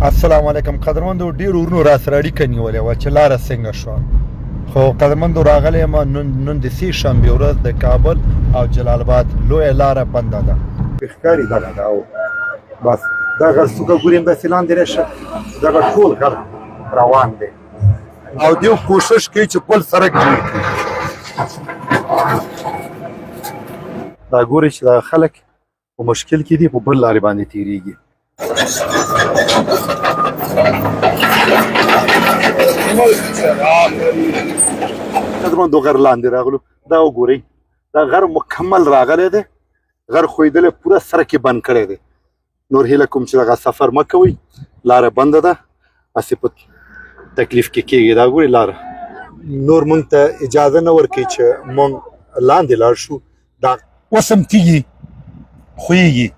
السلام علیکم قدرمندو، ډیر ورونو را سره اړیکه نیولې وه چې لاره څنګه شوه. خو قدرمندو، راغلی یم نن د سې شنبې ورځ، د کابل او جلال آباد لویه لاره بنده ده. ښکاري دغه ده او بس دغه څوکه ګوري، همداسې لاندې راشه، دغه ټول غر روان دی او دیو کوشش کوي چې پل سرک جوړ کړي. دا ګوري چې دا خلک په مشکل کې دي، په بل لارې باندې تیریږي. قدرمندو، غر لاندې راغلو. دا وګورئ، دا غر مکمل راغلی دی، غر ښویېدلی، پوره سرک یې بند کړی دی. نور هیله کوم چې دغه سفر مه کوئ، لاره بنده ده، هسې په تکلیف کې کېږي. دا ګورئ، لاره نور مونږ ته اجازه نه ورکوي چې مونږ لاندې لاړ شو. دا اوس هم تیږي ښویېږي.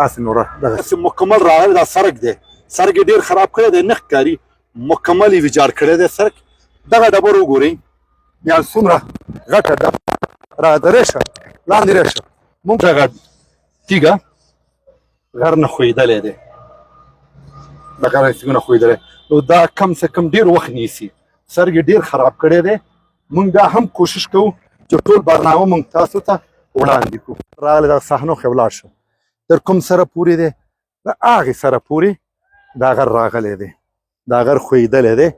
هسې نوره دغسې مکمل راغلی. دا سرک دی، سرک یې ډېر خراب کړی دی، نه ښکاري، مکمل یې ویجاړ کړی دی سرک. دغه ډبر وګورئ، بیا څومره غټه ډبره راته. راشه، لاندې راشه. مونږ دغه تیږه غر نه ښویېدلی دی، د غر تیږه نه ښویېدلی. نو دا کم څه کم ډېر وخت نیسي، سرک یې ډېر خراب کړی دی. مونږ دا هم کوشش کوو چې ټول برنامه مونږ تاسو ته وړاندې کړو. راغلی دغه صحنو کښې ولاړ شو، تر کوم سره پورې دی؟ د هغې سره پورې دا غر راغلی دی، دا غر ښویېدلی دی.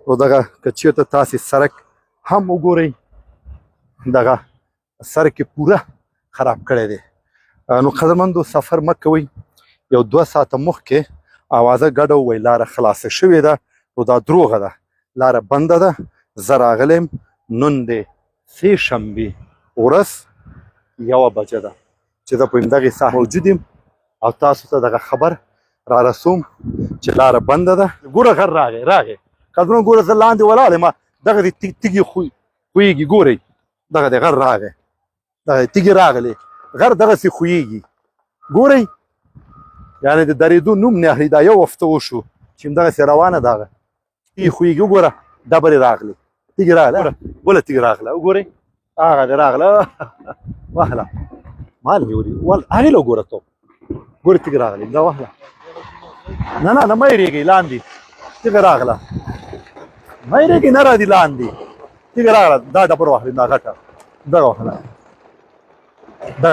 نو دغه که چېرته تاسې سرک هم وګورئ، دغه سرک یې پوره خراب کړی دی. نو قدرمندو، سفر مه کوئ. یو 2 ساعته مخکې اوازه ګډه ووایي لاره خلاصه شوې ده، نو دا دروغه ده، لاره بنده ده. زه راغلی یم، نن دی سې شنبې ورځ، 1 بجه ده چې زه په همدغې ساحه موجود یم او تاسو ته دغه خبر را رسوم چې لاره بنده ده. ګوره، غر راغی، راغی. قدرمن، ګوره، زه لاندې ولاړ یم، دغه دې تیږې ښویېږي. ګورئ، دغه دی غر راغی، دغه تیږې راغلې، غر دغسې ښویېږي. ګورئ، یعنې د درېدو نوم نه اخلي. دا یو هفته وشو چې همدغسې روانه ده. هغه تیږې ښویېږي، وګوره، ډبرې راغلې، تیږې راغله، بله تیږه راغله. وګورئ، هغه دی راغله. واخله، مال نیولي ول هغې له وګوره، ته ګوره، تیږه راغلې دا، واخله. نه نه نه، مه یېرېږئ، لاندې تیږه راغله، مه یېرېږئ، نه راځي. لاندې تیږه راغله، دا ډبر واخلې، دا غټه دغه واخله دا.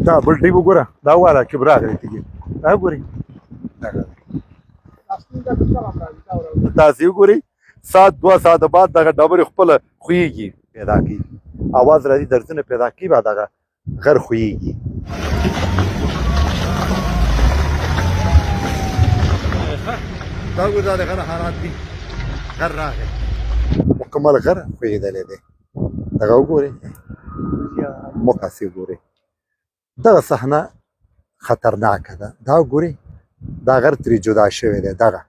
دا بل ټیپ وګوره، دا والا کې راغلی تیږې، دا ګورئ، دغه تاسې وګورئ، ساعت 2 ساعته بعد دغه ډبرې خپله ښویېږي، پیدا کوي، اواز راځي، درزونه پیدا کوي، بیا دغه غر ښویېږي. دا ګوره، دا د غر حالات دي. غر راغی، مکمل غر ښویېدلی دی. دغه وګورئ، مقاسې وګورئ، دغه صحنه خطرناکه ده. دا وګورئ، دا غر ترې جدا شوی دی. دغه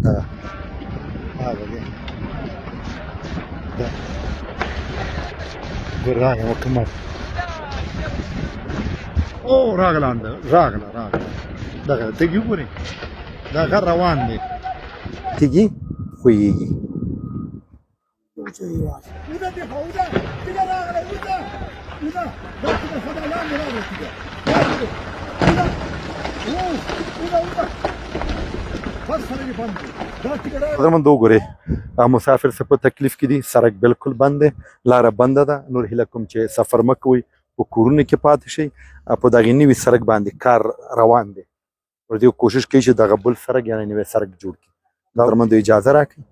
دغه هغه دی، دا ګور راغی مکمل. او راغله، راغله، راغله. دغه تیږي وګورئ، دا غر روان دی، تیږي ښویېږي. وده دی خو وده، تیږه راغله، وده وده، دا تیږه خدا لاندې راغله، تیږه وده، وده وده، بس سره دې بند دی، دا تیږه راغله. قدرمن، وګورئ، مسافر څه په تکلیف کې دي. سرک بالکل بند دی، لاره بنده ده. نور هیله کوم چې سفر مه کوئ، په کورونو کې پاتې شئ. په دغه نوي سرک باندې کار روان دی، ور دې کوشش کوي چې دغه بل سرک، یعنی نوی سرک جوړ کړي. دا قدرمندو، اجازه راکړئ.